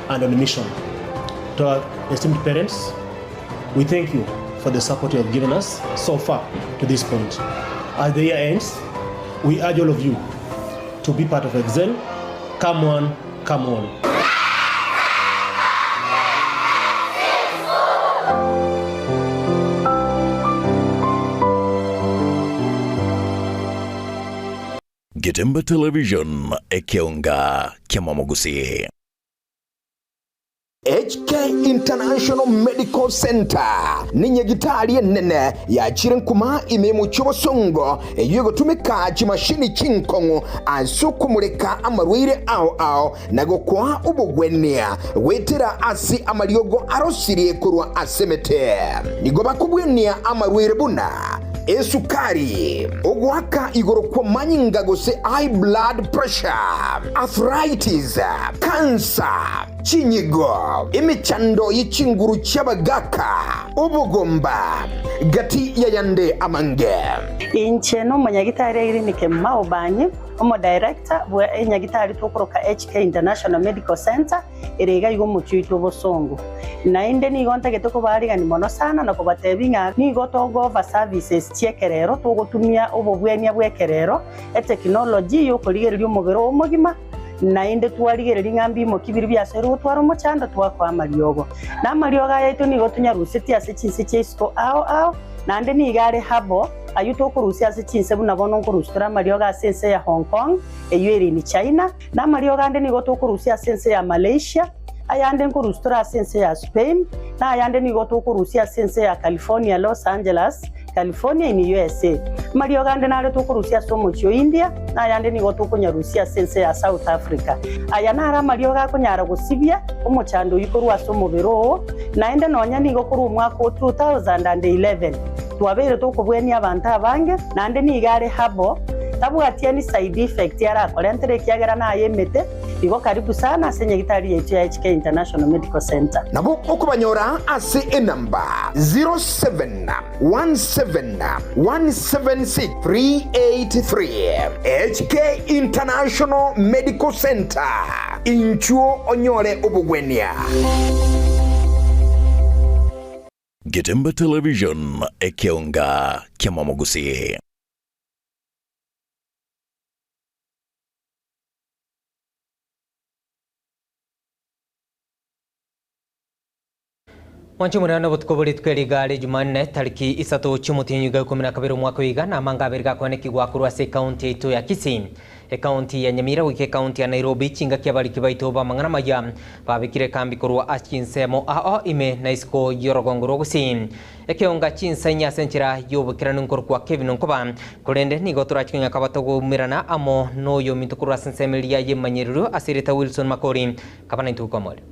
and on mission. To our esteemed parents, we thank you for the support you have given us so far to this point. As the year ends, we urge all of you to be part of Excel. Come one, come all. Getembe Television, ekeonga ki'amamogusii. HK International Medical Centre nenyagitari enene yachire nkuma ime y'omochie obosongo eyio egotumeka chimashini chinkong'u ase okomoreka amarwaire ao ao na gokoa obogwenia goetera ase amariogo arosirie korwa ase emete. Nigo bakobwenia amarwaire buna esukari, ogoaka igoro kw'amanyinga gose high blood pressure, arthritis, cancer, chinyigo, emechando ye chinguru chi'abagaaka, obogomba, gati y'ayande amange. Inche nomonyagitari Irene Kemuma Obanyi, Omodirector bwe enyagitari tokoroka HK International Medical Centre ere iga iga omochie oito obosongo. Naende nigo ntagete kobaarigani mono sana na kobatebia ng'a nigo togo-offer services chi'ekerero togotumia obobwenia bw'ekerero, etekinology y'okorigereria omobere oo omogima, naende twarigereria ng'a mbimoki biria biasoire gotwara omochando twakoa amariogo. Na amariogo aya aito nigo tonyarusetie ase chinse chia isiko ao ao, naende nigo are herbal, ayio tokorusia ase chinse buna bono nkorusia tore amariogo ase ense ya Hong Kong, eyio ere in China, na amariogo ande nigo tokorusia ase ense ya Malaysia, ayande nkorusia tore ase ense ya Spain, na ayande nigo tokorusia ase ense ya California, Los Angeles, California in USA. Amariogo ande nare tokorusia ase omochie o India, na ayande nigo tokonyarusia ase ense ya South Africa. Aya naro amariogo akonyara gosibia omochando oyio korwa ase omobere oo, naende nonya nigo korwa omwaka o 2011 twabeire tokobwenia abanto abange, naende nigo are herbal, tabwati any side effect arakorentere ekiagera naye emete, igo karibu sana ase nyagitari yaito ya HK International Medical Centre. Nabo okobanyora ase enamba 0717176383. HK International Medical Centre, inchuo onyore obogwenia. Getembe Television, ekeonga ki'amamogusii. Mwanche omorero nobotuko bore rituko eri iga are Jumanne tariki isato chiomotienyi iga ikomi na kabere omwaka oyo iga na amanga abere gakoanekigwa korwa ase ekaunti yaito ya Kisii, ekaunti ya Nyamira goika ekaunti ya Nairobi chingaki abariki baito b'amang'ana amaya babekire ekambi korwa ase chinsemo ao ime na isiko y'orogongo rwa Gusii. Ekeonga chinsa inye ase enchera y'oboikeranu nkorokwa Kevin Onkoba korende nigo torache konya kaba togoumerana amo noyominto korwa ase ensemo eria y'emanyererio ase erieta Wilson Makori kaba naintwe goika omoerio.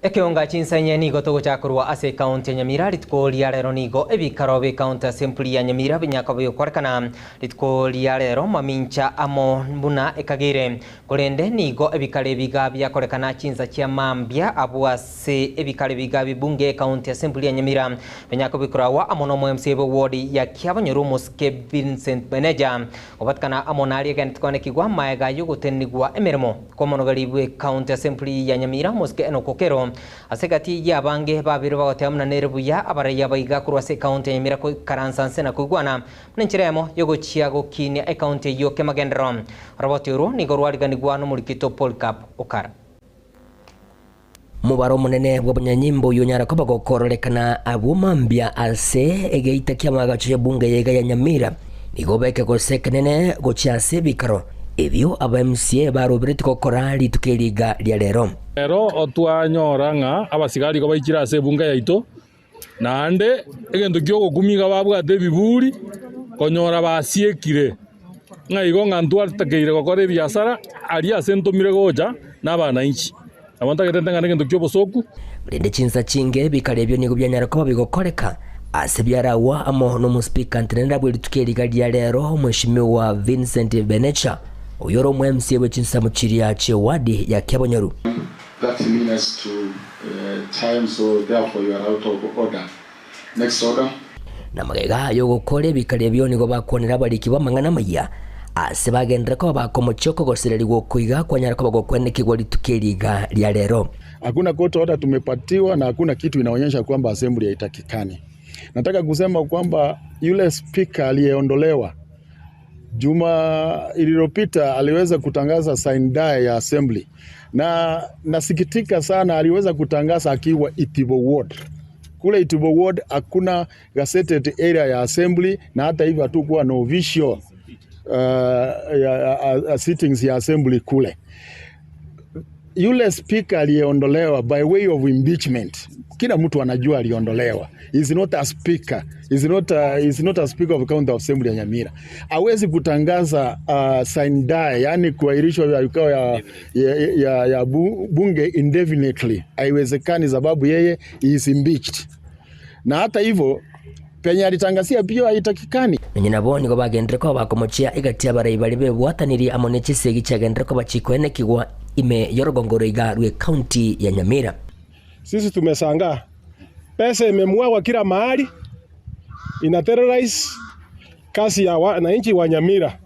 Ekeonga chinsa inye nigo togochaka korwa ase ekaunti ya Nyamira rituko ria rero nigo ebikaro b'ekaunti ase empuri ya Nyamira binyaka bigokwarekana rituko ria rero mamincha amo buna ekageire Korende nigo ebikare ebiga biakorekana chinsa chia mambia abwo ase ebikare ebiga b'ebunge y'Ekaunti Assembly ya Nyamira binyare kobikoragwa amo n'omo-MCA bwe ward ya Kiabonyoru omosike Vincent Beneja gobatikana amo naria egenderete koanekigwa maega y'ogotenenigwa emeremo kw'omonogeri bw'Ekaunti Assembly ya Nyamira omosike Enock Okero ase egati y'abange babere bagoteba buna nere buya abaraiya baiga korwa ase Ekaunti ya Nyamira koikaransa nse na koigwana Buna enchera eyemo y'ogochia gokinia ekaunti eyio kemagenderero. Oroboti orwo nigo rwariganigwa nomorikito Polycarp Okara. Mobaro omonene bw'abanyanyimbo oyio onyara koba gokororekana abwo mambia ase egeita ki'amaagacho y'ebunge ya iga ya Nyamira nigo beke gose ekenene gochia ase ebikaro ebio aba MCA baroberetie gokora rituko eri iga ria rero. Ero otwanyora ng'a abasigari igo baichire ase ebunge yaito, Naende egento ki'ogokumia iga babwate ebiburi, konyora basiekire, ng'a igo ng'a ntwatakeire gokora ebiasara aria ase ntomire gocha nabananchi. Nabo ntagete nte ng'a negento ki'obosoku. Rende chinsa chinge ebikaro ebio nigo bianyara koba bigokoreka ase biaragwa amo n'Omospika ntenenera bwe rituko eriga ria rero Omweshimiwa Vincent Benecha oyore omo MCA bwe chinsemo chiria chi'ewadi ya Kiabonyoru. 30 minutes to uh, time, so therefore you are out of order. Next order. Na magega y'ogokora ebikari ebio nigo bakwanera abariki b'amang'ana amaya, ase bagenderere koba bakomochia okogosererigwa oko iga kwanyara koba gokwenekigwa rituko eri iga ria rero. Hakuna court order tumepatiwa na hakuna kitu inaonyesha kwamba assembly haitakikani. Nataka kusema kwamba yule speaker aliyeondolewa juma ililopita aliweza kutangaza sine die ya assembly, na nasikitika sana, aliweza kutangaza akiwa Itibo ward. Kule Itibo ward hakuna gazetted area ya assembly, na hata hivyo hatukuwa na official ya sittings ya assembly kule. Yule speaker aliyeondolewa by way of impeachment, kila mtu anajua aliondolewa. Is not a speaker, is not a speaker of county assembly ya Nyamira. Hawezi kutangaza sine die, yani kuahirishwa ya vikao ya bunge indefinitely. Haiwezekani sababu yeye is impeached. Na hata hivyo penye alitangazia pia haitakikani. Nonye nabo nigo bagendire koba bakomochia egati abarai baria bebwatanirie amo ne chisegi chiagendire koba chikoenekigwa ime yorogongoro iga rwe county ya Nyamira. Sisi tumeshangaa pesa imemwagwa kila mahali, ina terrorize kazi ya wananchi wa Nyamira,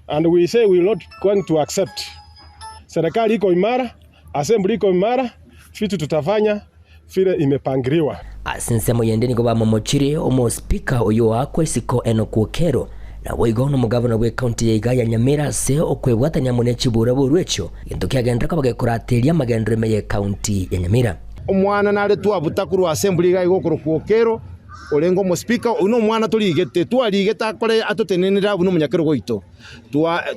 and we say we are not going to accept. Serikali iko imara, assembly iko imara, vitu tutafanya vile imepangiliwa. Ase ensemo yende nigo bamomochire omospika oyo oakwa isiko Enock Okero nabo igo na omogavana bwa ekaunti ya iga ya Nyamira ase okwebwatania amo ne chibura borwa echio gento kiagendire koba gekorateria amagendero ime ya ekaunti ya Nyamira. Omwana nare twabuta korwa assembly iga iga okorokwa Okero orenge omospika oywo na omwana torigete twarigete akore atotenenere abwo na omonyakero goito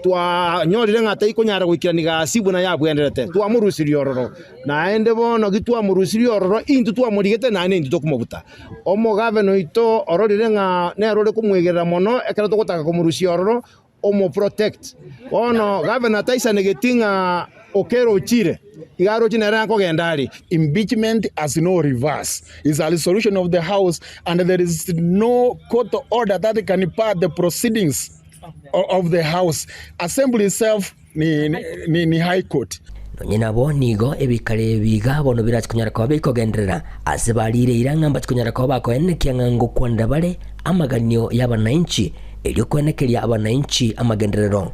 twanyorire ng'a taikonyara goikerania gasi buna yabwenderete twamorusirie ororo naende bono gi twamorusirie ororo intwe twamorigete naende intwe tokomobuta omogavana oito ororire ng'a nere ore komwegerera mono ekero togotaka komorusia ororo omoprotect bono gavana taisanegeti ng'a Okero ochire iga aroche nere akogenda are. Impeachment has no reverse. It's a resolution of the house and there is no court order that can bar the proceedings of the house. Assembly itself ni high court. Nonye nabo nigo ebikare ebi iga bono birache konyara koba bikogenderera ase barire ira ng'a mbache konyara koba bakoenekia ng'a ngokwanera bare amaganio y'abanainchi erio koenekeria abanainchi amagenderero.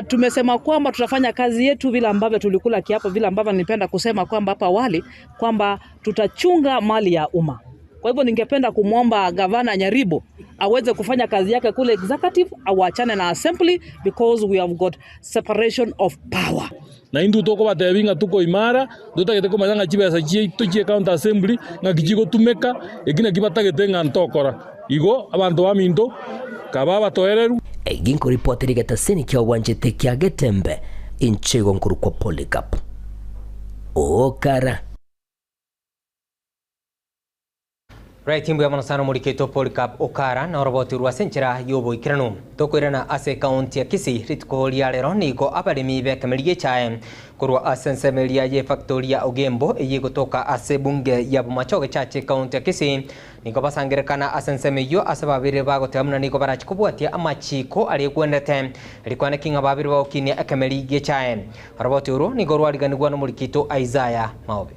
Tumesema kwamba tutafanya kazi yetu vile ambavyo tulikula kiapo, vile ambavyo nilipenda kusema kwamba hapa awali kwamba tutachunga mali ya umma. Kwa hivyo ningependa kumwomba gavana Nyaribo aweze kufanya kazi yake kule executive, awachane na assembly because we have got separation of power. Na indu tukobatebi ng'a tuko imara, tutagete komanya ng'a chibesa chiaito chie county assembly ng'a kichigotumeka, eki naki batagete ng'a ntokora. Igo abanto baminto kaba abatoereru. Egi nkoripotera egetaseni kia obwanchete kia Getembe, inche igo nkorokwa Polycarp Okara. Right, mbuya mono sana omoriketo Polycarp Okara na oroboti rwa ase enchera ya oboikeranu. Tokoirana ase ekaunti ya Kisii rituko ria rero nigo abaremi bekemeri gechae korwa ase ensemo eria ya efactory ya Ogembo eye egotoka ase bunge ya Bomachoge Church ekaunti ya Kisii nigo basangerekana ase ensemo eywo ase babere bagoteba buna nigo barachi kobwatia amachiko aria egwenderete rikwaneki ng'a babere bagokinia ekemeri gechae. Oroboti oro nigo rwariganigwa na omoriketo Isaiah Maobe.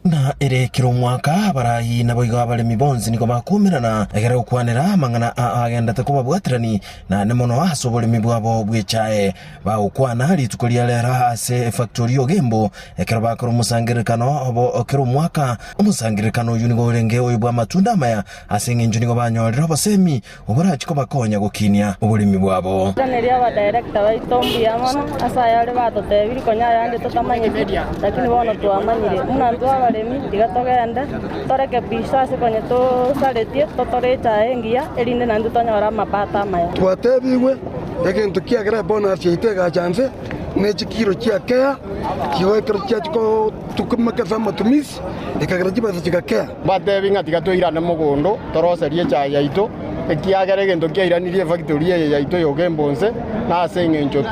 Na ere kera omwaka abarai naboigo abaremi bonsi nigo bakuumerana egere gokwanera amang'ana a agendete kobabwaterani naende mono ase oboremi bwabo bw'echae. Bagokwana rituko ria rero ase efactori y'Ogembo ekero bakora omosangererekano obo kera omwaka. Omosangererekano oyio nigo orenge oyo bw'amatunda amaya ase eng'encho nigo banyorire obosemi oborachi kobakonya gokinia oboremi bwabo. Iraneria abadirector baito mbuya mono ase aya aria batotebirie konya ayande totamanyeti, lakini bono twamanyire. Buna intwe abaremi tiga togende toreke bisa ase konya tosaretie totore echae engiya erinde naintwe tonyore amapato amaya. Twatebigwe egento kiagera bonus yaito egacha nse ne chikiro chiakea kigo ekero chiachi tukumaka ase amatumisi ekagera chibesa chigakea. Mbatebi ng'a tiga toirane mogondo toroserie echae yaito. Ekiagera egento kiairanirie efactory eye yaito yoka embonse, na ase eng'encho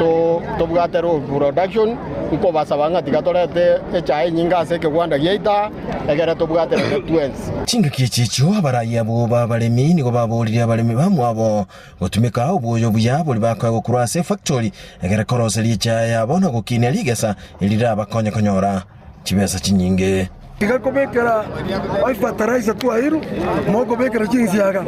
tobwate low production, nkobasaba ng'a tiga torete echae enyinge ase ekegwanda giaito aa, egere tobwaterane twensi. Chingaki echi echio abarai abwo b'abaremi nigo baboririe abaremi bamwabo gotumeka obwoyo obuya boria bakoegwa korwa ase efactory egere koroseria echae yabo na gokinia rigesa erirabakonye konyora chibesa chinyinge. Tiga kobekera efertilizer twaeirwe, mokobekera chinsiaga,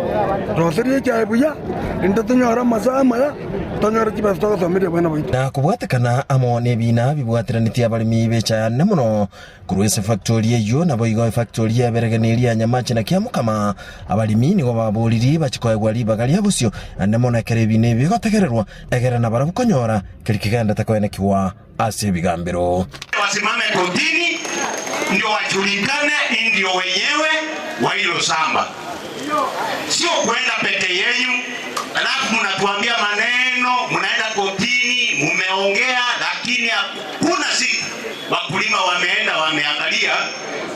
roseria echae buya, rende tonyore amasao amaya, tonyore chibesa togosomeria abana baito. Na kobwatekana amo nebiina bibwateranetie abaremi b'echae anene mono korwa ase efactori eyio, naboigo efactori y'eberegeni eria ya Nyamache na Kiamokama, abaremi nigo baboririe bachie koegwa ribaga ria bosio anene mono ekero ebiina ebi bigotegererwa, egere nabarabwo konyora keria kegenderete koenekigwa. Ase ebigambero. Wasimame kotini ndio wajulikane ndio wenyewe wa hilo shamba, sio kwenda peke yenyu, alafu mnatuambia maneno, mnaenda kotini, mumeongea, lakini hakuna siku wakulima wameenda wameangalia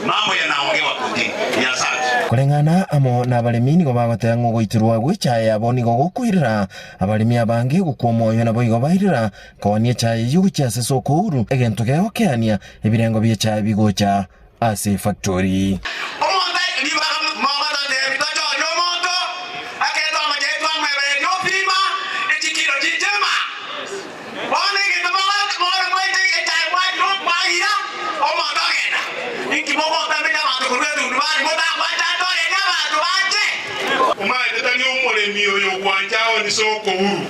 mambo yanaongewa kotini. Ni asante. Koreng'ana amo nabaremi nigo bagoteba ng'a ogoiterwa gw'echae yabo nigo gokoirera abaremi abange gokwa omoyo naboigo bairera Koonia echae eyio gochia ase soko huru, egento gegokeania ebirengo bi'echae bigocha ase efactori. Omonto ribaga mogototebi tochorie omonto, aketwa amache twamwebereria opima echikiro chinchema. Bono egento mogotora mwaite echae mwachire mwagira omonto ogenda. Inki mogotamberia abanto korwa etundubari motakwancha ntorende abanto banche? Omanyete tari omoremi oyo ogwancha aoni soko huru.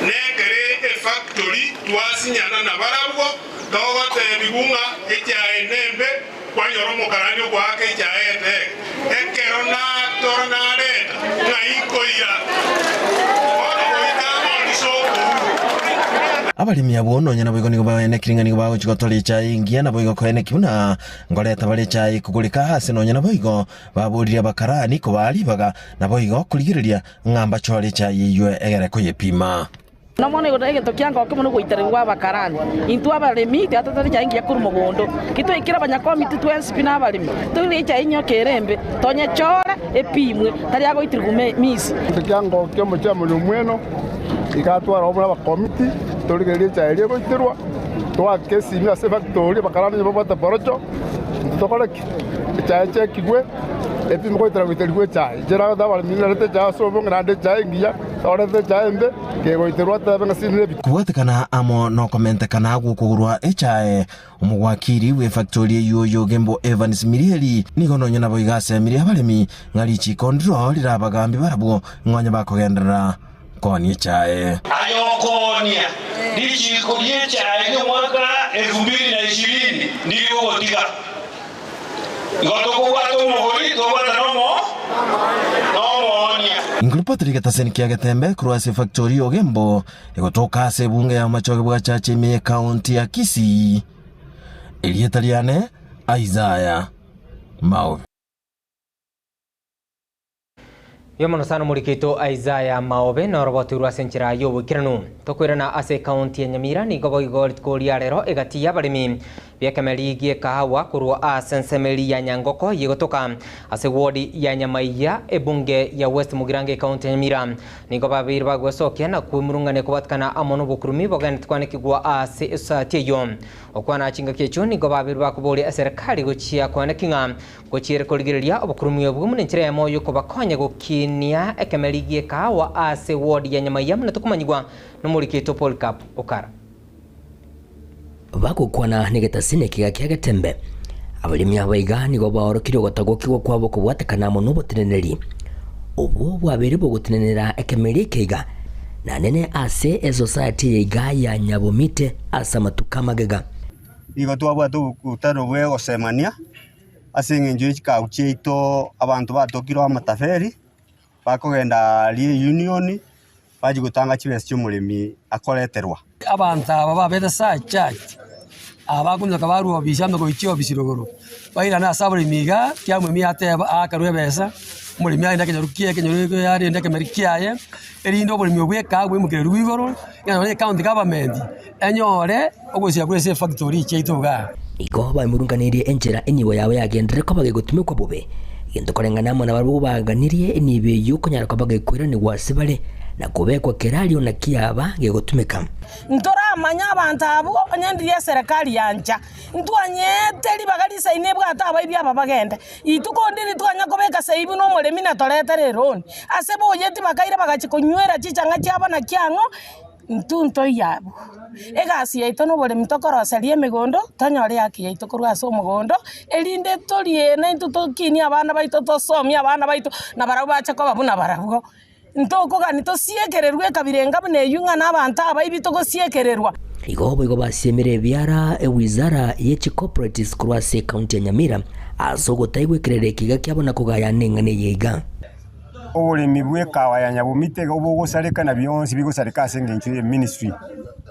Nekere efactory twasinyana nabarabwo, togotebigwa ng'a echae nembe, kwanyora omokarani ogoaka echae etege. Ekero natora nareta, ng'ai nkoira? Bono goika amonise okourwa. Abaremi abwo nonya naboigo nigo baenekire ng'a nigo bagochia gotora echae engiya, naboigo koeneki buna ngoreta bare echae ekogoreka aase nonya naboigo baboririe abakarani kobaa ribaga, naboigo korigereria Ng'a mbachore echae eyio egere koyepima. Nomono igoro egento kiangokia mono goitererigwa abakarani. Intwe abaremi tiga totore echae engiya korwa mogondo. Ki twaikire abanyakomiti twensi pi nabaremi, toire echae enyoka ere embe, tonyechore epimwe, tari agoiterigwa misi. Egento kiangokia omochie omweno, iga tware buna abakomiti, torigererie echae eria egoiterwa, toake esimi ase efactori, abakarani onye babwate porocho, intwe tokore ki? Echae echekigwe, epimwe goetera goiterigwa echae. Inche nagoteba abaremi narete echae ase obonge naende echae engiya, torete echae embe, kegoiterwa atebe ng'a sinde nebi. Kobwatekana amo nokomentekana gw'okogorwa echae, omogwakiri bw'efactori eyio y'Ogembo Evans Mirieri nigo nonya naboigo asemirie abaremi ng'a richiko ndiro rirabagambi barabwo ng'a onye bakogenderera koonia echae. Aye okoonia richiiko ri'echae ri'omwaka 2020 ndiri ogotiga. Igo tokobwata omogori, tobwata nomoonia. Inkoripoti rigetaseni kia Getembe korwa ase efactori y'Ogembo egotoka ase ebunge ya Bomachoge bwa Chache ime y'Ekaunti ya Kisii. Erieta riane Isaiah Maobe. Mbuya mono sana omoriki oito Isaiah Maobe norobotoirwe ase enchera y'oboikeranu. Tokoirana ase ekaunti ya Nyamira nigo boigo rituko ria rero egati y'abaremi b'ekemeri gi'ekahawa korwa ase ensemeri ya Nyangoko yegotoka ase ward ya Nyamaiya ebunge ya West Mugirango ekaunti ya Nyamira nigo babeire bagwesokia na kwemurungania kobatikana amo nobokurumi bogenderete kwanekigwa ase esosayati eyio. Okwana chingaki echio nigo babeire bakoboria eserekari gochia kwaneki ng'a Gochiire korigereria obokurumi obwo buna enchera eyemo y'okobakonya gokinia ekemeri gi'ekahawa ase ward ya Nyamaiya buna tokomanyigwa nomoriki oito Polycarp Okara. Bagokwana negetasini ekiga kia Getembe, abaremi aba iga nigo baorokirie ogotagokigwa kwabo kobwatekana amo noboteneneri obwo bwabeire bogotenenera ekemeri eke iga na nene ase esociety eye iga ya Nyabomite ase amatuko amagega. Nigo twabwate obokutano bw'ogosemania ase eng'encho ye chikau chiaito abanto batokire amataferi, bakogenda aria eunion, bachia gotanga chibesa chia omoremi akoreterwa. Abanto aba babete surcharge, aba bakonyoka barwa ofisi amo goichia ofisi rogoro, bairane ase abaremi igaa, ekiagera omoremi ateba aakerwe ebesa, omoremi arende ekenyoru kiaye ekenyoru eke arende ekemeri kiaye, erinde oboremi obwo ekaagwa bwaimokererigwe igoro, nonye ecounty government. Enyore ogosira kw'ense efactory chiaito igaa. Igo baimurunganeirie enchera enibo yabo yagenderere koba gegotumekwa bobe. Egento koreng'ana amo nabarabwo baganirie enibo eyio konyara koba gekoiranigwa ase bare, na kobekwa kerario naki yaba gegotumeka. Ntoramanye abanto abwo, onye ndiria eserekari yancha, ntwanyete ribaga risaini ebwate abaibi aba bagende. Rituko ndiri twanya kobeka saii buna omoremi na toretere eroni. Ase boyeti bakaira bagachia konywera chichang'a chiabo naki ang'o, intwe ntoiyo abwo. Egasi yaito noboremi tokoroseria emegondo, tonyore ehaki yaito korwa ase omogondo, erinde torie naintwe tokinie abana baito tosomie abana baito, na barabwo bache koba buna barabwo. Ntokogania tosiekererwe ekabira enga buna eyio ng'a nabanto abaibi togosiekererwa. Igo boigo basiemire ebiara ewizara ye chicooperatives korwa ase ecounty ya Nyamira ase ogotaigwekerera ekiga kiabo na kogayana eng'ana eye iga. Oboremi bw'ekawa ya Nyabomite iga bogosareka na bionsi bigosareka ase engencho ye ministry.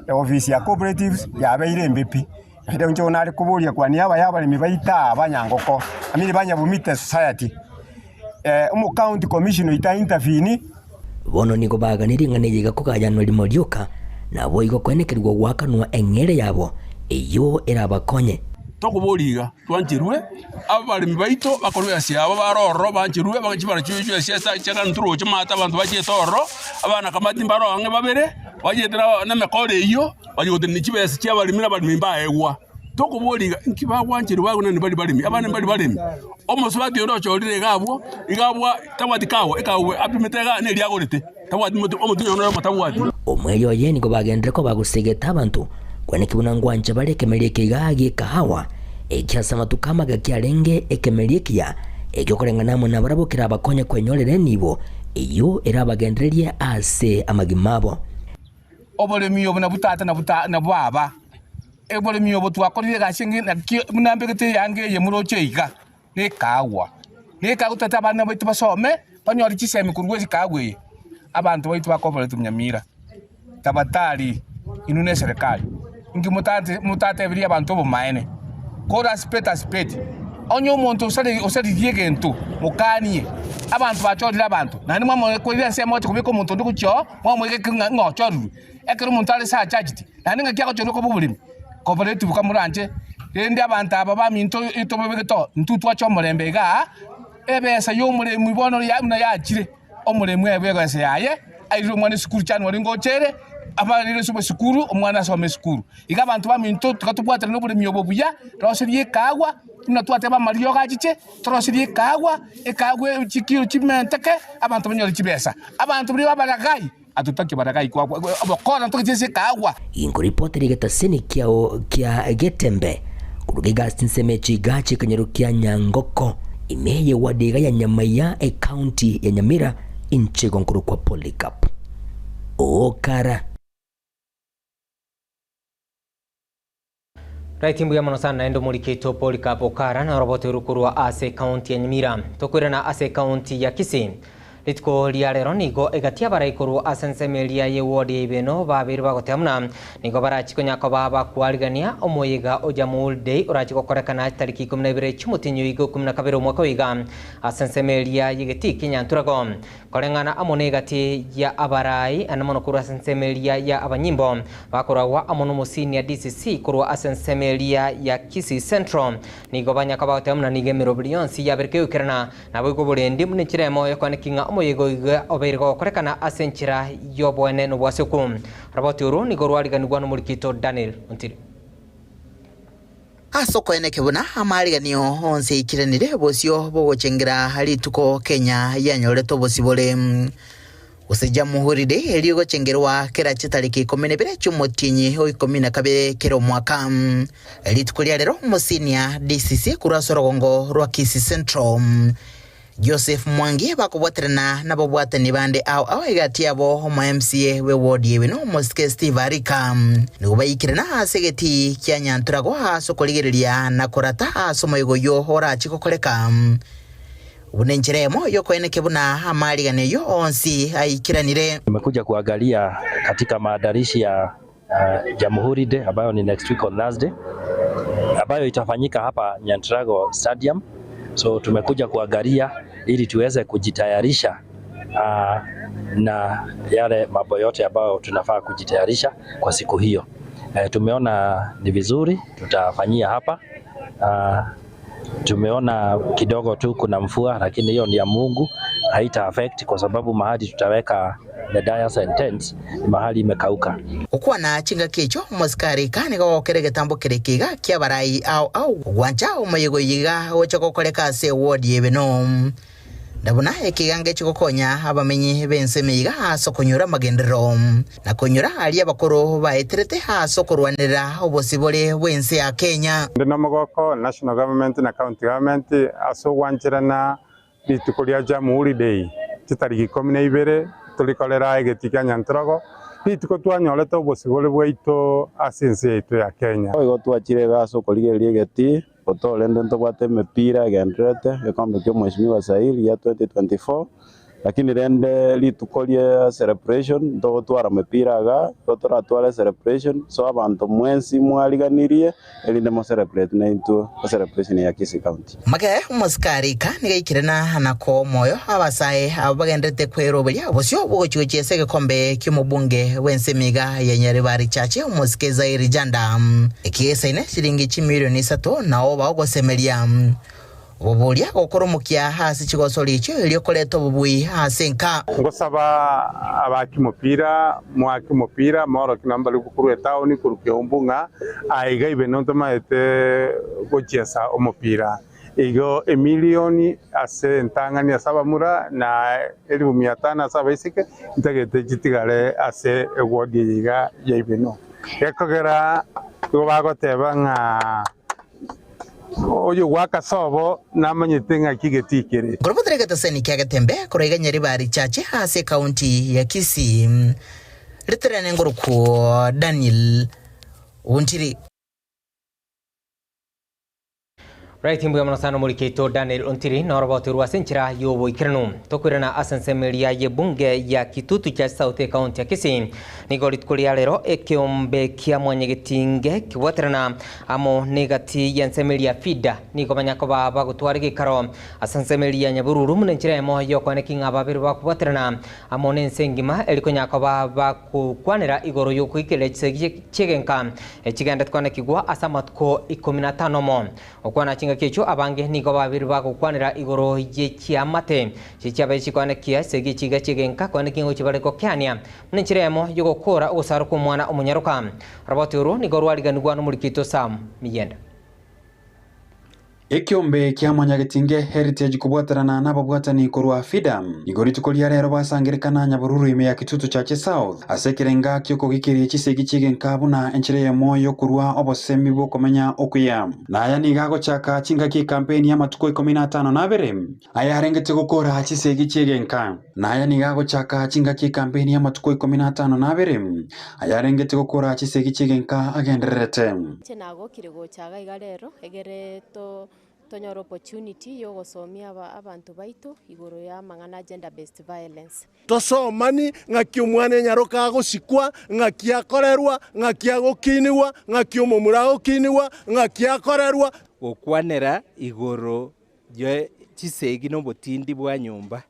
Eofisi ya cooperatives yabeire embe pi. Naende inche nare koboria kwania abaya abaremi baito aba ba Nyangoko, I mean ba Nyabomite society, omo county commissioner oito a intervene. Bono nigo baganirie ring'ana eye iga kogayanwa rimo rioka, naboigo koenekerigwa goakanwa eng'eria yabo, eyio erabakonye. Tokoboria iga, twancherwe, abaremi baito bakorwe egasi yabo bare ororo bancherwe, chibara chiaye chiagane toroche maate abanto bachiete ororo, abana kamati mbare ang'e babere, bachiete na emekoro eyio, baria gotenenia chibesa chi'abaremi na abaremi mbaegwa. Tokoboria iga, inki bagwancherwa bagwe naende mbari baremi? Abande mbari baremi. Omosubati onde ochorire iga abwo, iga abwa tabwati kawa, ekawa apimete iga neria agorete, tabwati moto omotienyi one oyomo tabwati. Omweri oye nigo bagenderere koba gosegeta abanto, kweneki buna ngwancha bare ekemeri eke iga gi'ekahawa, eki ase amatuko amage kiarenge ekemeri ekiya, ekio koreng'ana amo nabarabwo kerabakonye kwenyorera enibo eyio erabagendererie ase amagima abo. Oboremi obo nabwo tata na baba. Oboremi obo twakorire egasi enge naki buna mbegete eyanga eye moroche iga, nekaagwa. Nekaagwa totagete abana baito basome, banyore chisemi korwa ase ekaagwa eye. Abanto baito bakoboretwe Nyamira, tabatari inwe na eserekari, inki motate motateberia abanto obomaene? Kora asipete asipete, onye omonto osare osaririe egento, mokanie. Abanto bachorire abanto, naende mwamokorire ensemo oche kobeka omonto onde gochia oo, mwamoegeka ng'a ng'a ochorirwe. Ekero omonto are surcharged, naende ng'aki agochorwa koba oboremi? Cooperative kamoranche, rende abanto aba baminto tobabegete oo, intwe twache omorembe igaa, ebesa ya omoremi bono ya buna yachire, omoremi aebwe ebesa yaye, airire omwana esukuru January ngocha ere, abarire ase esukuru, omwana asome esukuru. Iga abanto baminto tiga tobwaterane oboremi obo buya, roserie ekaagwa, buna twateba amariogo achiche, toroserie ekaagwa, ekaagwa chikiro chimenteke, abanto banyore chibesa. Abanto baria babaragai. Atotaki baragai kwakwa obokora ntogetie ase ekaagwa. Inkoripotera egetaseni kiao kia Getembe korwa Gigasi ensemo ya Chigachi ekenyoro kia Nyangoko ime ye ward iga ya Nyamaiya ecounty ya Nyamira inche igo nkorokwa Polycarp Okara. Right mbuya mono sana naende omorikito Polycarp Okara norobote korwa ase ekaunti ya Nyamira. Tokoirana ase ekaunti ya Kisii. Rituko ria rero nigo egati abarai korwa ase ensemo eria ye ward ya Ibeno babere bagoteba buna nigo barachi konya koba bakwarigania omoyega o Jamhuri Day orachi gokorekana chitariki 12 chiomotienyi oiga 12 omwaka oiga ase ensemo eria ye getii kia Nyanturago. Koreng'ana amo negati ya abarai ane mono korwa ase ensemo eria ya abanyimbo bakoragwa amo n'omosini ya DCC korwa ase ensemo eria ya Kisii Central nigo banyaka bagoteba buna nigo emeroberi yonsi yabereka egoikerana naboigo oborendi buna enchera emo yokoaneki ng'a omoyega oiga obeire gokorekana ase enchera y'oboene na obwasioku. Roboti oro nigo rwariganigwa n'omorikito Daniel Ontiri. Ase okoeneke buna amariganio onsi aikiranire bosio bogochengera rituko Kenya yanyorete obosibore. Gose Jamhuri Day erio egochengerwa kera chitariki 12 chi'omotienyi o 12 kera omwaka. Rituko ria rero omosinia DCC korwa ase orogongo rwa Kisii Central Joseph Mwangi bakobwaterana nababwatani bande ao ao egati yabo omo MCA bwe ward ya Ewino omosike Steve Arika nigo baikirana ase egetii kia Nyanturago ase okorigereria na korata ase omoyega oyio orache gokoreka buna enchera emo yokoenekia buna amarigano ayio onsi aikiranire. Tumekuja kuangalia katika maandalizi ya Jamhuri Day ambayo ni next week on Thursday ambayo itafanyika hapa Nyanturago Stadium. So tumekuja kuangalia ili tuweze kujitayarisha na yale mambo yote ambayo tunafaa kujitayarisha kwa siku hiyo. Tumeona ni vizuri tutafanyia hapa. Tumeona kidogo tu kuna mvua, lakini hiyo ni ya Mungu, haita affect kwa sababu mahali tutaweka the dais and tents ni mahali imekauka. Gokwana chingaki echio omosikari ika nigo agokera egetambo kere ekiga ki'abarai ao ao gwancha omoyega oyo iga gocha gokoreka ase ewodi y'Ebeno. Na buna ekiga ngechi gokonya abamenyi b'ensemo iga ase okonyora amagenderero, na konyora aria abakoro baeterete ase okorwanerera obosibore bw'ense ya Kenya. Inde nomogoko National Government na County Government ase ogwancherana rituko ria Jamhuri Day chitariki ikomi na ibere torikorera egetii kia Nyantrogo, rituko twanyorete obosibore bwaito ase ense yaito ya Kenya. Boigo twachire iga ase okorigereria egetii, gotorende ntobwate emepira egendererete, egekombe kia Omweshimiwa Sail gia 2024, lakini rende rituko ria celebration ntogotwara mepira igaa, igo toratware celebration, so abanto mwensi mwariganirie erinde mo celebrate naintwe ecelebration ya Kisii County. Make omosikari ika nigo aikirana na koa omoyo abasae abwo bagendererete kweroberia obosio bw'ogochi-gochia ase egekombe ki'omobunge bw'ensemo iga ya Nyaribari Chache omosike Zairi Janda. Ekigesaine chiringi chimilioni isato nao bagosemeria oboboria gokora omokia ase chigosori echio erio koreta obobui ase enka. Ngosaba abaaki omopira, moake omopira, moorokie nabo mbare korwa etaoni korwa Keumbu ng'a aiga ibe nontomaete gochiesa omopira. Igo emilioni ase entang'ani ase abamura, na elifu mia tano ase abaiseke, ntagete chitigare ase ewodi eye iga ya Ibeno. Gekogera igo bagoteba ng'a oyogwaka sobo namanyete ng'aki getii kere. Nkorobotera egeteseni kia Getembe korwa iga Nyaribari Chache ase ekaunti ya Kisii. Riterene ngorokwo Daniel Ontiri. Right, mbuya mono sana omorikeito Daniel Ontiri noroboterwa ase enchera y'oboikeranu. Tokoirana ase ensemo eria y'ebunge ya Kitutu cha South ekaunti ya Kisii. Nigo rituko ria rero ekeombe kia mwanyagetinge kibwaterana amo negati y'ensemo eria FIDA nigo banyakoba bagotwara egekaro ase ensemo eria ya Nyabururu buna enchera emo y'okoeneki ng'a babere bakobwaterana amo nense engima eri konyakoba bagokwanera igoro y'okoikereria chisegi chi'egenka Echigende twanekigwa ase amatuko ikomi na atano omo. Gokwana chingaki echio abange nigo babere bagokwanera igoro ye chiamate chichiabeire chikwanekia esegi chiga chi'egenka kwaneki ngochia bare gokeania buna enchera eyemo y'ogokoora ogosarwa kw'omwana omonyaroka. Oroboti orwo nigo rwariganigwa nomorikito Sam Miyenda. Ekeombe kia Mwanyagetinge Heritage kobwaterana nababwatani korwa FIDA nigo rituko ria rero basangerekana Nyabururu ime ya Kitutu Chache South ase ekerenga ki'okogikiria chisegi chi'egenka buna enchera eyemo y'okorua obosemi bw'okomenya okuya. Na aya nigo agochaka chingaki ekampeni y'amatuko ikomi na atano na abere ayarengete gokora chisegi chi'egenka. Na aya nigo agochaka chingaki ekampeni y'amatuko ikomi na atano na abere ayarengete gokora chisegi chi'egenka agendererete. Inche nagokire gocha iga iga rero, egere to tonyore opportunity ya ogosomia aba abanto baito igoro ya amang'ana a gender based violence. Tosomani ng'aki omwana enyaroka agosikwa, ng'aki akorerwa, ng'aki agokinigwa, ng'aki omomura agokinigwa, ng'aki akorerwa. Gokwanera igoro ye chisegi na obotindi bwa nyomba,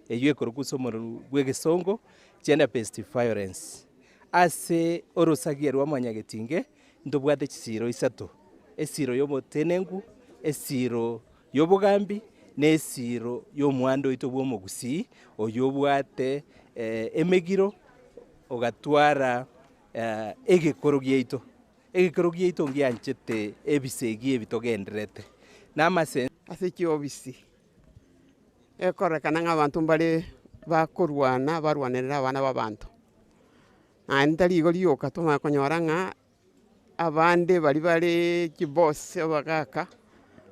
eyio ekorokwa ase omorero bw'egesongo gender based violence. Ase orosagia rwa mwanyagetinge ntobwate chisiiro isato, esiiro y'obotenenku, esiiro y'obogambi, na esiiro y'omwando oito bw'omogusii, oyio obwate emegiro ogatwara egekoro giaito. Egekoro giaito ngianchete ebisegi ebi togendererete namase. Ase chiofisi, ekororekana ng'a abanto mbare bakorwana barwanerere abana ba abanto. Naende tari igo rioka twamanya konyora ng'a abande baria bare chiboss abagaka,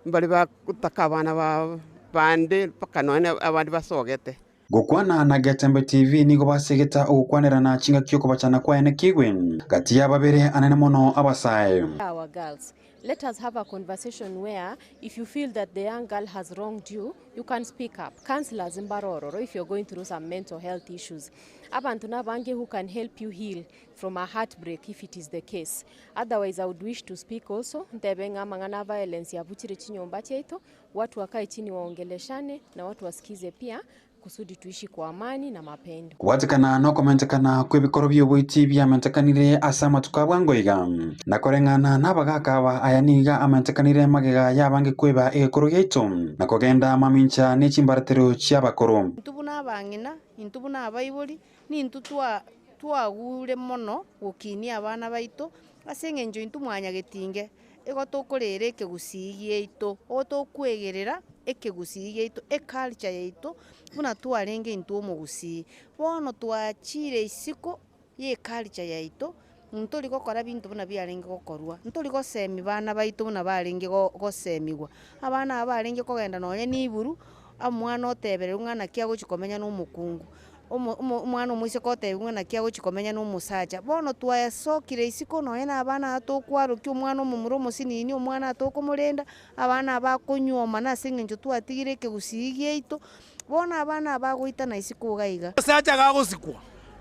mbare bagotaka abana ba bande mpaka nonye abande basogete. Gokwana na Getembe TV nigo basegeta ogokwanerana chingaki okobachana kwaye nekigwe gati ya babere anene mono abasae. Our girls, let us have a conversation where if you feel that the young girl has wronged you, you can speak up. Counsellors mbare ororo if you're going through some mental health issues. Abanto nabange who can help you heal from a heartbreak if it is the case. Otherwise I would wish to speak also, ntebe ng'a amang'ana a violence yabuchire chinyomba chiaito, watu wakae chini waongeleshane na watu wasikize pia. kusudi tuishi kwa amani na mapendo. Kobwatekana na okomentekana kw'ebikoro bi'oboiti biamentekanire ase amatuko a bwango iga, na koreng'ana na abagaka aba aya niga amentekanire magega y'abange kweba egekoro giaito na kogenda mamincha ne chimbaratero chi'abakoro. Intwe buna abang'ina, intwe buna abaibori, nintwe twa twagure mono gokinia abana baito, ase eng'encho intwe mwanyagetinge, igo tokorera ekegusii giaito, igo tokwegerera ekegusii giaito, eculture yaito, buna twarenge intwe omogusii. Bono twachire isiko ya eculture yaito, ntori gokora binto buna biarenge gokorwa, ntori gosemia bana baito buna barenge go gosemiwa. Abana aba barenge kogenda nonye na iburu, omwana otebererwa ng'a naki agochi komenya na omokungu, omo omo omwana omoiseke otebiwa ng'a naki agochi komenya na omosacha. Bono twasokire isiko nonye na abana aba tokwarokia omwana omomura omosinini, omwana atokomorenda, abana aba bakonyuomana ase eng'encho twatigire ekegusii giaito, bono abana aba bagoitana isiko iga iga. Omosacha gagosikwa,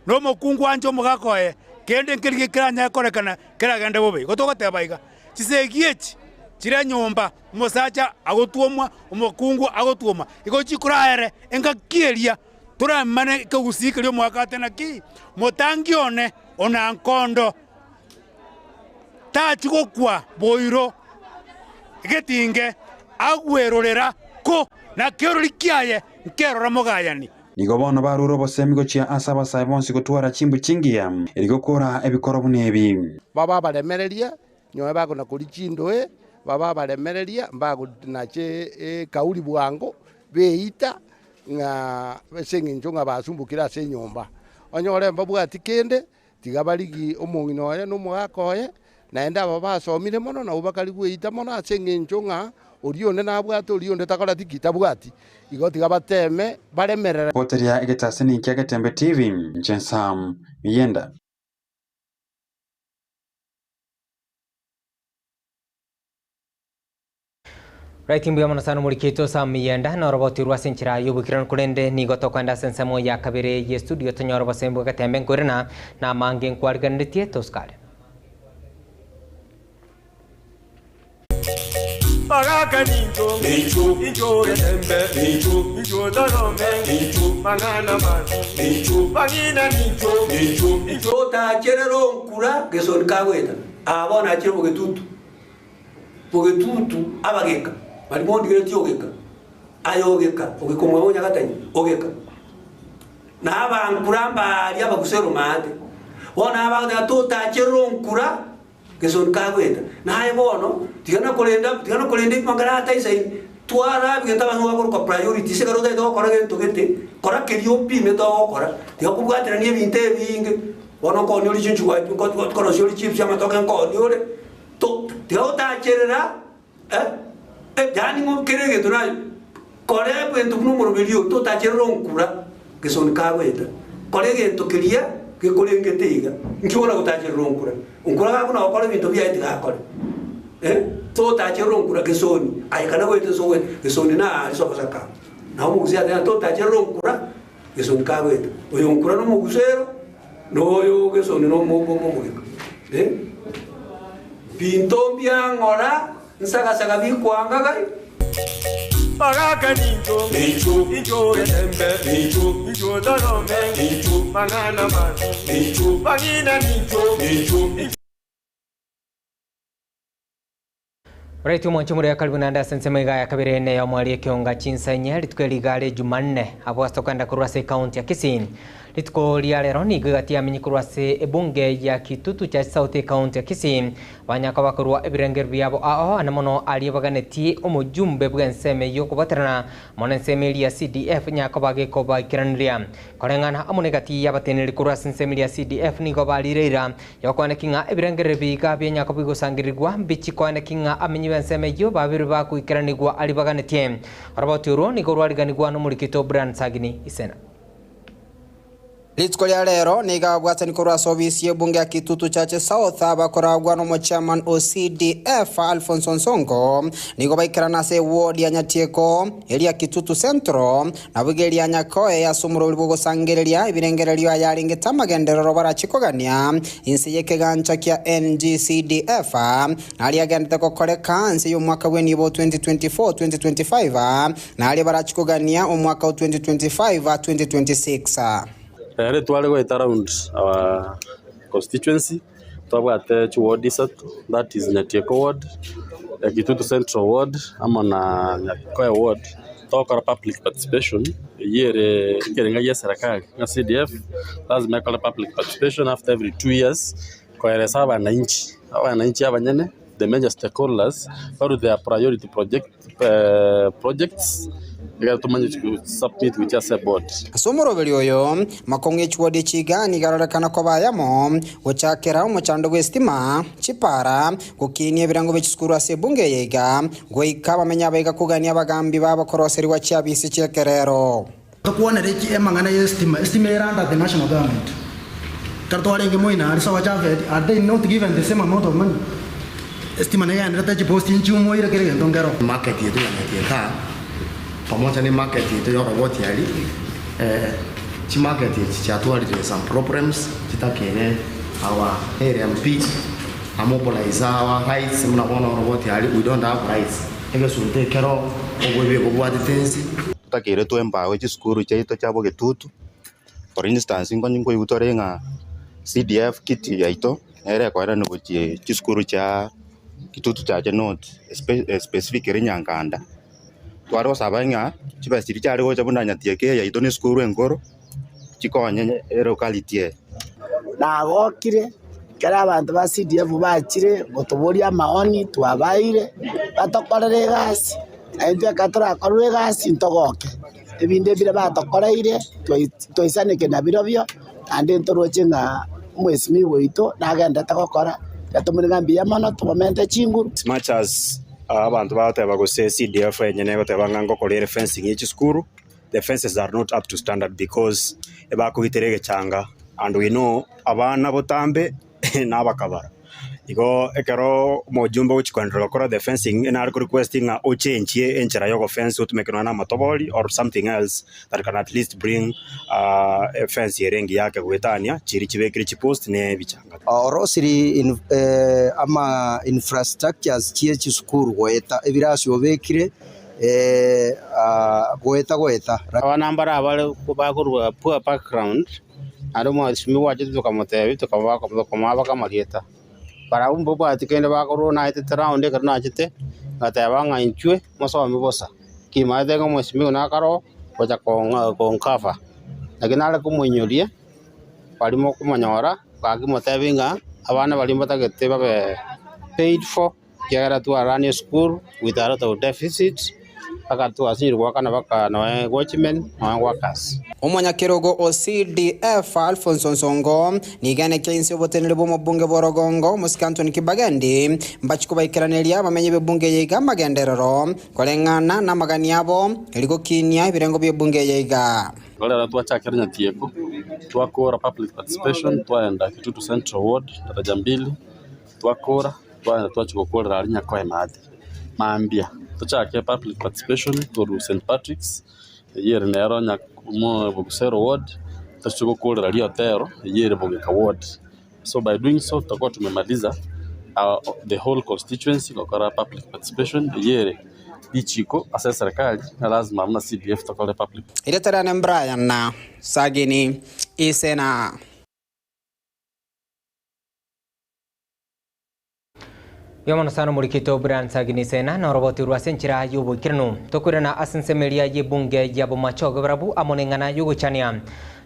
na omokungu anche omogaka oye, kende nkerigia keranyare korekana keragende bobe. Igo togoteba iga, chisegi echi chire nyomba, omosacha agotwomwa, omokungu agotwoma, igo chikoraere engaki eria toramane ekegusii keria omogaka ate naki, motangi one onankondo tachi gokwa boiro egetinge agwerorera ko na kerori kiaye nkerora mogayani. Nigo bono barure obosemi gochia ase abasae bonsi gotwara chimbu chingiya, erio gokora ebikoro buna ebi. Babe abaremereria, nyowe bagona-koria chindoe, babe abaremereria, mbagonache ekauri bwango, beita ng'a ase eng'encho ng'a basumbokire ase enyomba. Onyore mbabwati kende, tiga barigie omong'ina oye na omogaka oye, naende aba basomire mono nabwo bakari gweita mono ase eng'encho ng'a oria onde nabwate oria onde takoreti ki? Tabwati. Igo tiga bateeme baremerere. Boteria egetasini kia Getembe TV, inche Sam Miyenda. Right mbuya mono sana omorikito Sam Miyenda na oroboti rwa ase enchera y'oboikeranu korende nigo tokoenda ase ensemo ya kabere ye studio tonyore obosembi bwa Getembe nkoirana na amange nkwariganeretie tosikare. Bagaka nincho, incho getembe, incho torome, mang'ana mabi, bang'ina nincho, incho. Otacherera onkura gesoni kagoeta, aa bono achire bogetutu. Bogetutu abageka, baria mondigeretie ogeka, aye ogeka, ogeka omwabo o Nyagatanyi, ogeka. Na abankura mbaria abagusera omaate. Bono abagoteba totacherera onkura gesoni kagoeta. Naye bono, tiga nakorenda, tiga nakorenda amang'ana ataisaini, twara ebinto abanto bakoroka priority, ase ekero otagete gokora gento gete, kora keria opimete ogokora, tiga kobwaterania ebinto ebinge, bono nkooni ore chinchugu nkorosia ore chips amatoke nkooni ore. To, tiga gotacherera, eh, eh, yaani ng'o kera egento naye, kora ebinto buna omoroberi oyo, totacherera onkura gesoni kagoeta. Kora egento keria gekorengete iga, nki bono gotacherera onkura? Onkura gakona gokora ebinto biaye tiga akore, eh, totacherera onkura gesoni, aye kana goeta ase ogoeta, gesoni na aria ase ogosaka. Nabo omogusii ateba ng'a totacherera onkura gesoni kagoeta. Oyo onkura na omogusero. Noyo gesoni nomogeka, eh, Binto mbiang'ora nsagasaga bikwanga gai. Bagaka nincho, incho getembe, incho torome, mang'ana mabi, bang'ina nincho, incho. Right omwancho more karibu naende ase ensemo iga ya kabere ene ya omwari ekionga chinsa inye rituko eri iga are Jumanne abwo ase tokogenda korwa ase ecounty ya Kisii. Rituko ria rero nigo egati yamenyi korwa ase ebunge ya Kitutu Church South ecounty ya Kisii banyaka bakorwa ebirengererio biabo ao ane mono aria baganetie omojumbe bw'ensemo eyio okobaterana mono ensemo eria ya CDF nyakoba gekobaikeraneria koreng'ana amo negati y'abateneneri korwa ase ensemo eria ya CDF nigo barire eira Yokoaneki ng'a ebirengererio biga bia Yakobo bigosangererigwa, mbichikoaneki ng'a amenyi b'ensemo eyio babere bagoikeranigwa aria baganetie. Oroboti orwo nigo rwariganigwa nomorikito Brian Sagini Isena. Rituko ria rero nigo ababwatani korwa ase obisi y'ebunge ya Kitutu Chache South abakoragwa n'omochairman o CDF Alphonso Nsongo nigo baikerana ase eward ya Nyatieko, eria Kitutu Central, naboigo eria Nyakoe ase omorweri bw'ogosangereria ebirengererio ayarengete amagenderero barachie kogania inse y'ekegancha kia NGCDF naria agendete gokoreka inse y'omwaka bw'enibo 2024-2025 Naria barachie kogania omwaka o 2025-2026. Rero tware goeta round our constituency, twabwate chiward isato, that is Nyatieko ward, Kitutu Central ward, amo na Nyakoe ward, togokora public participation, eyio ere ekerenga gia eserekari ng'a CDF lazima ekore public participation after every 2 years, koeresa abananchi, abananchi abanyene the major stakeholders, barue their priority project. projects ekero tomanye submit gochia ase eboard. Ase omoroberio oyo, makong'u e chiwodi echi iga nigo arorekana koba ayamo, gochakera omochando bw'esitima, chipara, gokinia ebirengo bie chisukuru ase ebunge eye iga, goika abamenyi abaiga kogania abagambi babo koroserigwa chiabisi chi'ekerero. Tokwanere eki emang'ana y'esitima, esitima ere under the national government. Ekero twarenge moino aria Sawa Japhet, are they not given the same amount of money? Esitima negenderete chipost nchiumoire kera egento nkero. Market yetu ya Nyatieka pamoja ne market yetu ya Oroboti aria, chimarket echi chiatwarire some problems chitakere our area MP amobilize our rights buna bono Oroboti aria we don't have rights, egesunte ekero oboibi bobwatete ense. Totakeire twembawe chisukuru chiaito chia bogetutu, for instance nkonye nkoigwa tore ng'a CDF kit yaito nere ekoenanwa gochia chisukuru chia Kitutu Chache North specifically Nyankanda. Tware gosaba ng'a chibesa chiria chiare gocha buna Nyatieke eye yaito na esukuru enkoro, chikonye elocality eye. Nagokire ekero abanto ba CDF bachire gotoboria amaoni twabaeire, batokorere egasi, na intwe ekero torakorerwe egasi ntogoke. Ebinto ebire batokoreire twaisaneke nabirobio, naende ntoroche ng'a omwesimigwa oito nagenderete gokora, tiga tomorenge ng'a mbuya mono tomomente chinguru. As much as abanto bagoteba gose CDF enyene egoteba ng'a ngokora ere fencing ye chisukuru, the fences are not up to standard because ebakogitera egechanga and we know abana botambe na abakabara. Igo ekero omojumbe ogochia koenderera gokora the fencing nare ko request ng'a ochenchie enchera ya ogofence otumeke nonya na amatobori or something else that can at least bring efence ere engiya ake goetania chiria chibekire chipost na ebichanga. Orosiri ama infrastructures chie chisukuru goeta ebirasi obekire goeta goeta. Abana mbare abare bakorwa poor background, naende omwasimi gwachete tokamotebia tokamoa bakamorieta. Barabwo mbabwati kende bakorwa naetete round ekero nachete, ngateba ng'a inchwe mosome bosa, ki maete ng'a omwesimiwa nakare oo gocha koncover. Naki nare komoinyoria, baria mokomonyora, gaki motebie ng'a abana baria mbatagete babe paid for. Ekiagera twaranie esukuru with a lot of deficits, mpaka twasinyire goakana mpaka nonya watchmen nonya workers. Omonyakerogo o CDF Alphonso Nsongo nigo anekia inse y'oboteneneri bw'omobunge bw'orogongo omosike Anthony Kibagendi mbachie kobaikeraneria abamenyi b'ebunge eye iga amagenderero koreng'ana namagani abo erio gokinia ebirengo bi'ebunge eye iga. Rero twachakera Nyatieko, twakora public participation, twaenda Kitutu Central Ward, daraja mbili, Twakora, twagenda twachia gokorera aria Nyakoe maate. Mambia tochake public participation korwa St Patrick's, eyio ere nero Bogusero ward, tochie gokorera Riotero, eyio ere Bogeka ward. So by doing so tutakuwa tumemaliza the whole constituency gokora public participation, eyio ere richiko ase eserekari na lazima buna CDF tokore public. Erieta riane Brian Sagini Isena. Mbuya mono sana omorikito Brian Sagini Sena na oroboti rwa ase enchera y'oboikeranu. Tokoirana ase ensemo eria y'ebunge ya Bomachoge barabwo amo neng'ana y'ogoichania.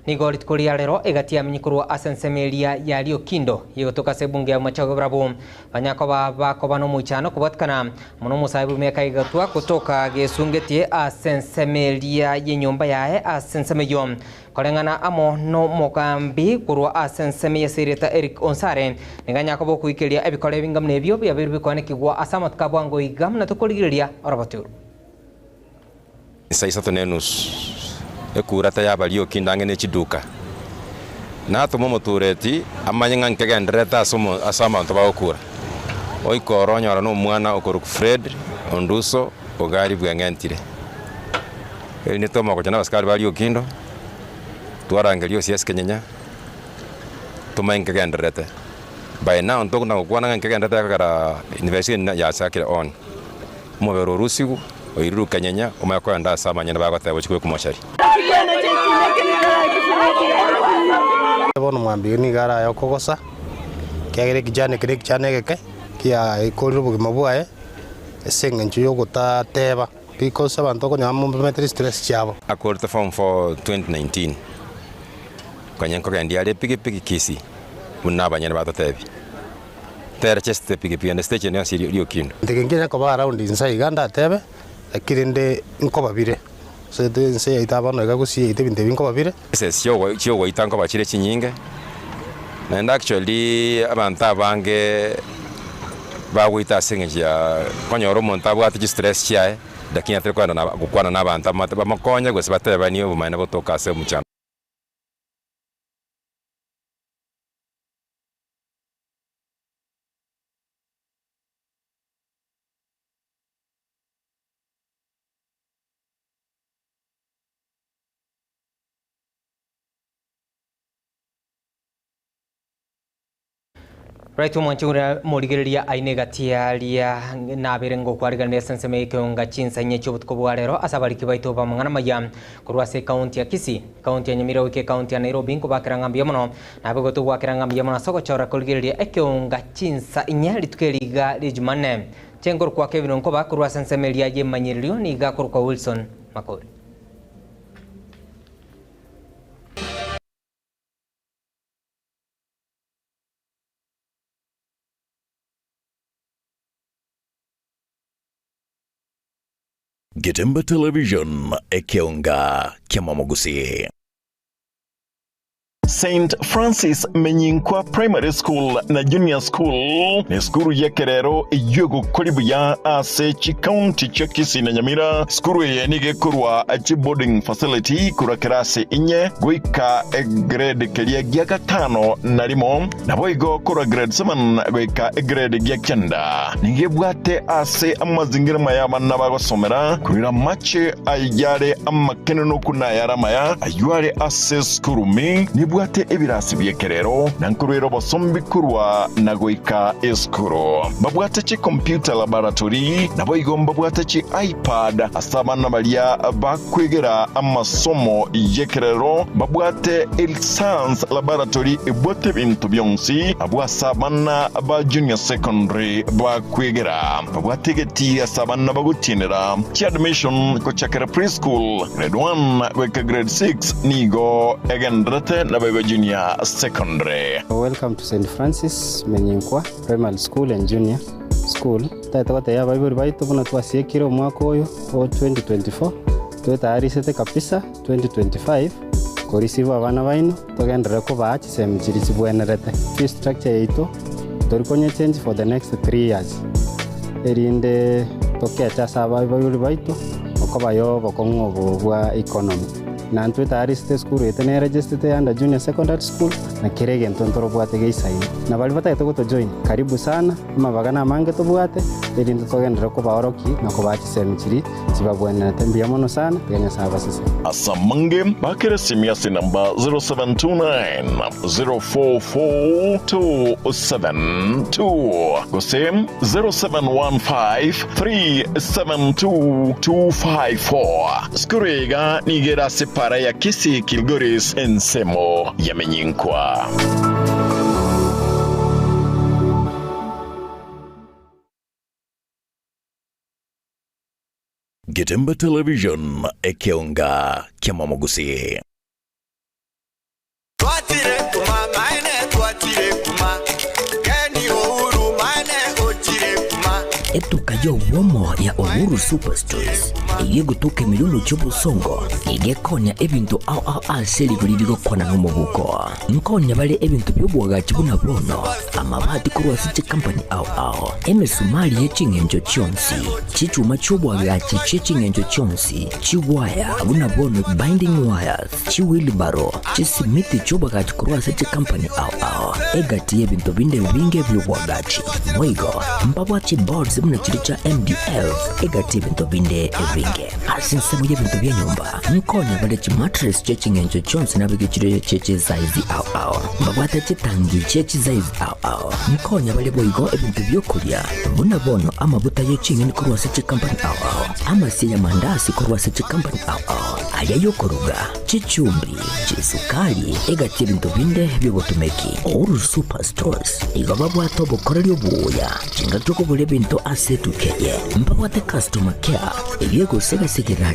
Nigo rituko ria rero egati yamenyi korwa ase ensemo eria ya Riokindo yegotoka ase ebunge ya Bomachoge barabwo banyakoba bakoba nomoichano kobwatikana amo nomosae bw'emiaka egatwa gotoka gesungetie ase ensemo eria y'enyomba yaye ase ensemo eyio. Koreng'ana amo nomogambi korwa ase ensemo y'esirieta Eric Onsare, nigo anyare koba okoikeria ebikora ebinga buna ebio biabeirwe bikoanekigwa ase amatuko a bwango iga buna tokorigereria oroboti oru. Saa isato na enusu, ekurata y'abarioki ndange ne chiduka. Natome omotureti amanye ng'a nkegendererete ase omo ase abanto bagokura. Oika oro onyora na omwana okorokwa Fred Onduso Ogari bweng'entire. Erinde twamanya gocha na abasikari ba Riokindo, twarangeria OCS Kenyenya, tomanye nkegendererete. By now ntokona gokwana ng'a nkegendererete ekogera investigation yachakire on. Omobere orusigwe, oirirwe Kenyenya, omanye kogenda ase abanyene bagoteba ochie kobekwa mochari. Bono omwambia nigo araye okogosa, ekiagera ekichani eke nekichani egeke, kiakorire obogima bwaye, ase eng'encho yogotateba, because abanto okonyora momomete stress chiabo. Akorete form 4 2019, konya nkogendia are epikipiki Kisii, buna abanyene batotebia. Tera chesete epikipiki ende stage ende yonsi riokindo. Ntige nkinya koba around inse iga ndatebe, lakini rende nkoba bire, ase ense yaito bono iga gusii yaito ebinto ebi nkoba bire. Cases chiogoita nkoba chire chinyinge, naende actually abanto abange bagoita ase eng'encho ya konyora omonto abwate chistress chiaye, lakini atari kogenda na gokwana na abanto abamate bamokonye gose batebanie obomaene botoka ase omochando. Right omwanchi ore morigereria aine egati aria nabere ngokwariganera ase ensemo y'ekeonga chinsa inye chi'obotuko bwa rero ase abariki baito b'amang'ana amaya korwa ase ekaunti ya Kisii, ekaunti ya Nyamira goika ekaunti ya Nairobi nkobakera ng'a mbuya mono nabe gotogwakera ng'a mbuya mono ase ogochora korigereria ekeonga chinsa inye rituko eri iga ria Jumanne. Chenkorokwa Kevin Onkoba korwa ase ensemo eria y'emanyererio niga akorokwa Wilson Makori. Getembe Television, ekeonga ki'amamogusii. St Francis Menyinkwa Primary School na Junior School nesukuru y'ekerero eyio egokori buya ase chikaunti chia Kisii na Nyamira. Sukuru eye nigo ekorwa chiboarding facility korwa kerasi inye goika egrade keria gia gatano na rimo, naboigo korwa grade 7 goika egrade gia kenda. Nigo ebwate ase amazingira maya abana bagosomera, korera amache ayare amakenenoku na ayare amaya, ayio are ase esukuru me, nebwate ebirasi bi'ekerero, na nkorwera obosombi korwa na goika esukuru. Mbabwate chikomputa laboratory, naboigo mbabwate chi iPad ase abana baria bakwegera amasomo y'ekerero, mbabwate Science Laboratory ebwate ebinto bionsi abwo ase abana ba junior secondary bakwegera. Babwate egetii ase abana bagotienera chiadmission gochakera preschool, grade 1 goika grade 6 nigo egendererete naboigo junior secondary. Welcome to St Francis Menyinkwa Primary School and Junior School. Totagete gotebia abaibori baito buna twasiekire omwaka oyo o 2024, twetayarisete kabisa 2025 koreceive abana baino togenderere kobaa chisemi chiria chibwenerete. Fee structure yaito tori konyechange for the next 3 years erinde tokeche ase abaibori baito okobayo obokong'u obo bwa economy. Na intwe tayarisete esukuru yaito neregistete under junior secondary school na kera egento ntorobwate geisaine. Na baria batagete gotojoin karibu sana. Amabaga namange tobwate, erinde togenderere kobaorokia na kobaa chisemi chiria chibabwenerete. Mbuya mono sana, tiga Nyasae abasesenie. Ase amange, bakere esimi ase enamba 0729 044 272 gose 0715 372 254. Sukuru eye iga nigo ere ase para ya Kisii Kilgoris ensemo ya Menyinkwa. Getembe Television, ekeonga ki'amamogusii. Twachire kuma maene twachire kuma Ken Uhuru maene ochire kuma. Etuka y'obwomo ya Uhuru Superstores eyio egotoka emiriono chi'obosongo egekonya ebinto ao ao ase rigori rigokwana n'omobuko. Nkonya bare ebinto bi'obwagachi buna bono, amabati korwa ase chikampani ao ao, emesumari ye ching'encho chionsi, chichuma chi'obwagachi chie ching'encho chionsi, chiwaya buna bono binding wires, chiwheelbarrow, chisimiti chi'obwagachi korwa ase chikampani ao ao, egati y'ebinto binde ebinge bi'obwagachi. Boigo, mbabwate chiboards buna chiria chia MDF, egati y'ebinto binde ebinge. Ase ensemo y'ebinto bia nyomba, nkonya bare chimattress chie ching'encho chionsi nabeke chire chie chisaizi ao ao. Mbabwate chitangi chie chisaizi ao ao. Nkonya bare boigo ebinto bi'okoria, buna bono amabuta ye ching'eni korwa ase chikampani ao ao, amasie y'amandasi korwa ase chikampani ao ao, aria y'okoruga, chichumbi, chisukari, egati y'ebinto binde bi'obotumeki. Uhuru Super Stores igo babwate obokoreri obuya chingaki okogora ebinto ase etuka eye. Mbabwate customer care eyio egosegasegera.